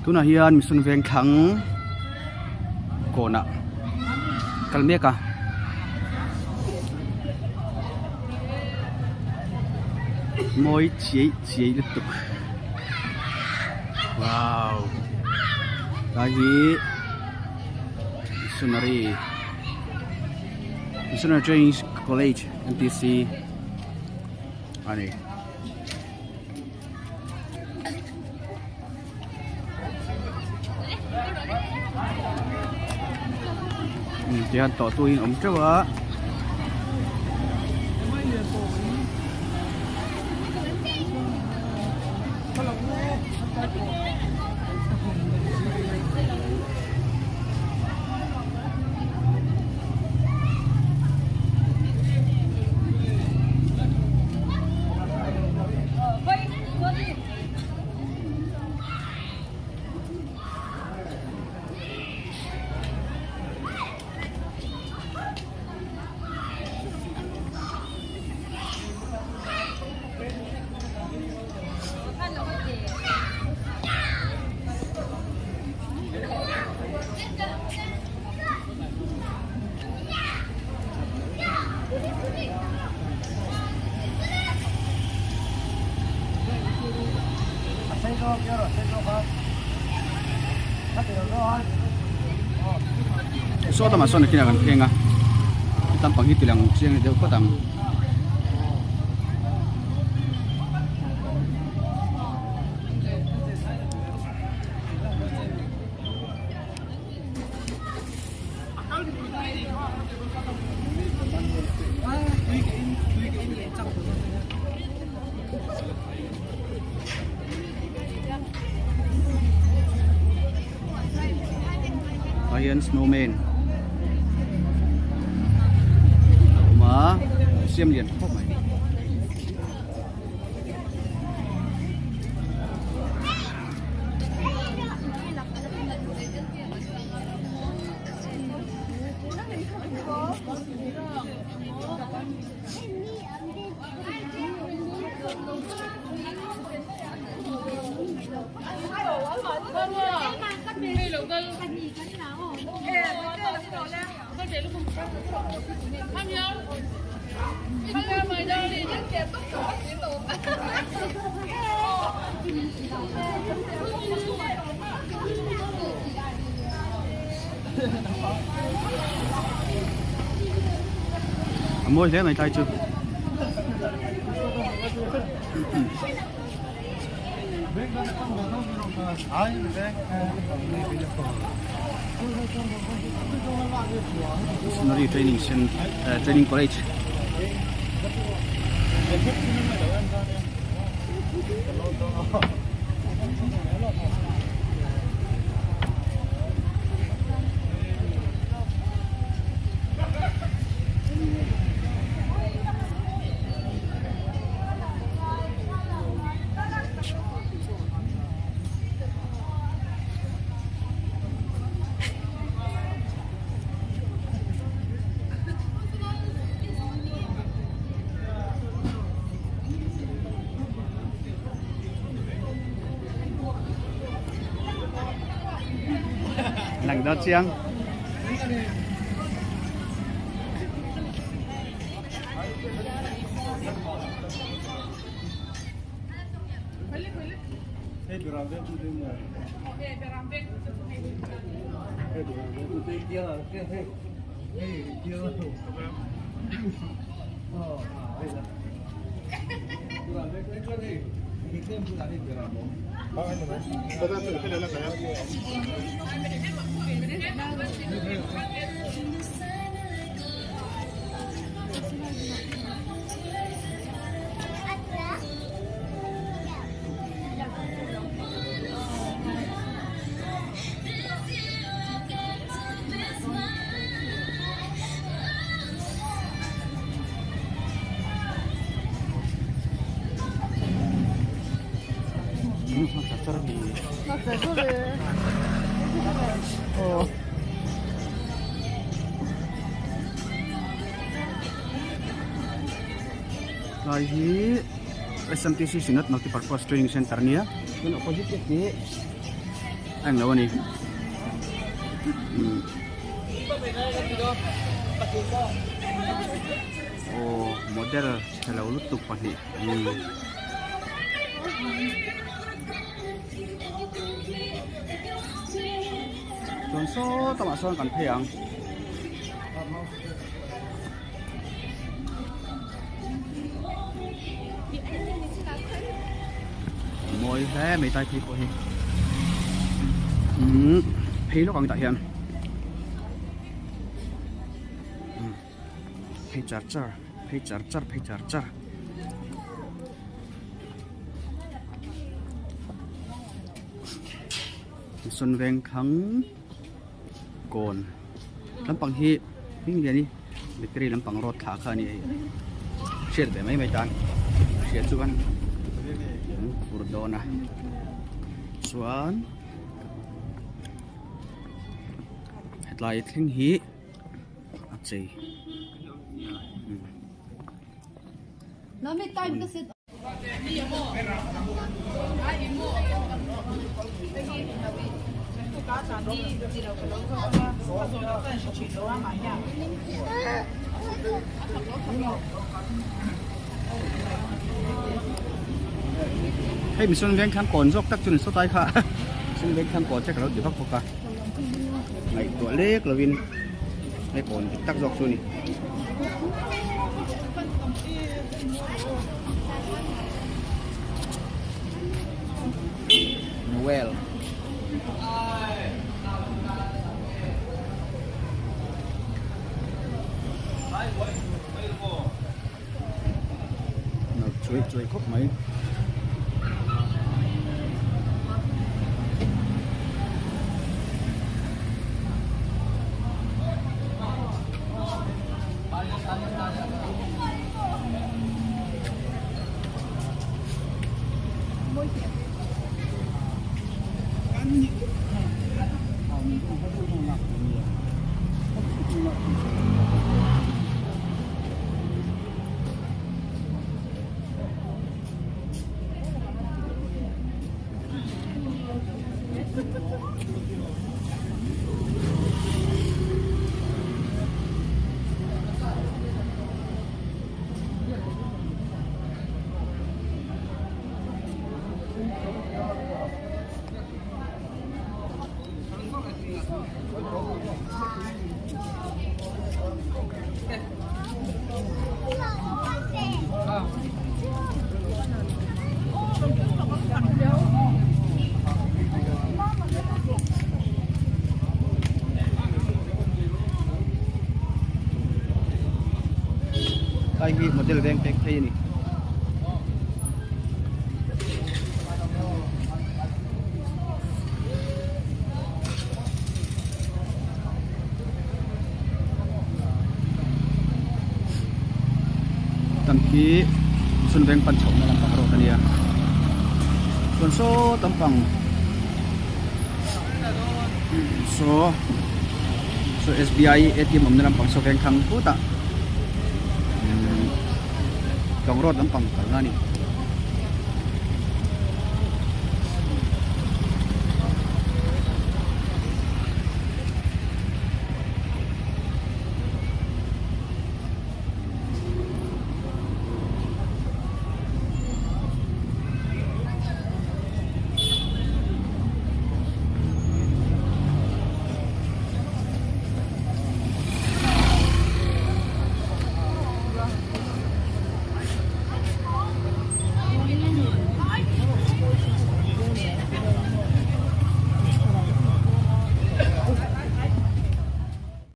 Tunah hian Mission Vengthlang kawnah kal mek a. Mawi chiai chiai lutuk. Wow. Lai hi Missionary Missionary Training College M_T_C a ni. Tihian tawh tu in awm teuh a. Saw lamah sawn nakinah kan pheng a lampang hi tilang chiang deuh phawt ang. Tah hian snowman a awm a siam lian khawp mai. A mawi hle mai tlai chu. Missionary Training Center Training College. Lang dawn chiang. Tlai hi SMTC Synod Multipurpose Training Center ania chuan opposite te hi. A englo a ni. Aw model chhelo lutuk pahnih Chuan saw tamah sawn kan phei ang. Mawi hle mai tai phei pawh hi umm phei lawk ang tah hian umm phei char char phei char char phei char char. Sawn veng thlang kawn lampang hi hming lian hi bakery lampang road thla kha a ni hei hriat ve mai mai tan hriat chu kan an phur dawn a chuan hetlai thleng hi a chei. Hei mihring veng thlang kawn zawk tak chu ni sawtlai kha mihring veng thlang kawn te ka lo ti vak bawk a ngaihtuah lek lovin hei kawn dik tak zawk chu a ni. Noel. Chuai chuai khawp mai. Lai hi model veng pek phei a ni. Tam hi sun veng pan chhohna lampang rawt a nia chuan saw lampang saw saw S_B_I A_T_M awmna lampang saw veng thlang putah umm tlawng rawt lampang kalna a ni.